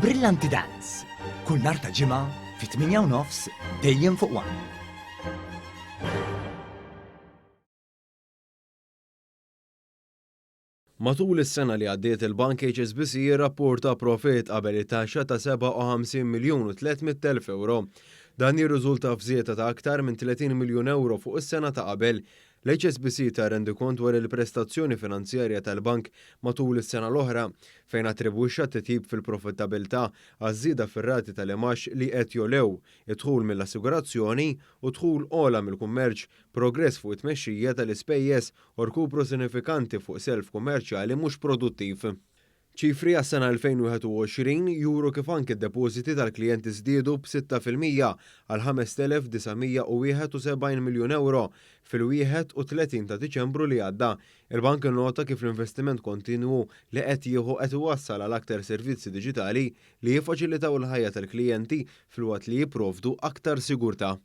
Brillanti Dance, kull nhar ta' Ġimgħa fit-8:30 dejjem fuq One. Matul is-sena li għaddiet il-Bank HSBC jirrapporta profitt qabel it-taxxa ta' 57 miljun u 300 elf ewro. Dan jirriżulta f'żieda ta' aktar minn 30 miljun ewro fuq is-sena ta' qabel. L-HSBC ta rendikont dwar il-prestazzjoni finanzjarja tal-bank matul is-sena l-oħra, fejn attribwixxa t-titjib fil-profittabilità għaż-żieda fir-rati tal-imgħax li qed jogħlew, id-dħul mill-assigurazzjoni u dħul ogħla mill-kummerċ, progress fuq it-tmexxija tal-ispejjeż u rkupru sinifikanti fuq self kummerċjali mhux produttiv. Ċifri għas-sena 2021 juru kif anki d-depożiti tal-klijenti żdiedu b'6% għal 5,971 miljun ewro fil-31 ta' Diċembru li għadda. Il-bank innota kif l-investiment kontinwu li qed jieħu qed iwassal għal aktar servizzi diġitali li jiffaċilitaw il-ħajja tal-klijenti filwaqt li jipprovdu aktar sigurtà.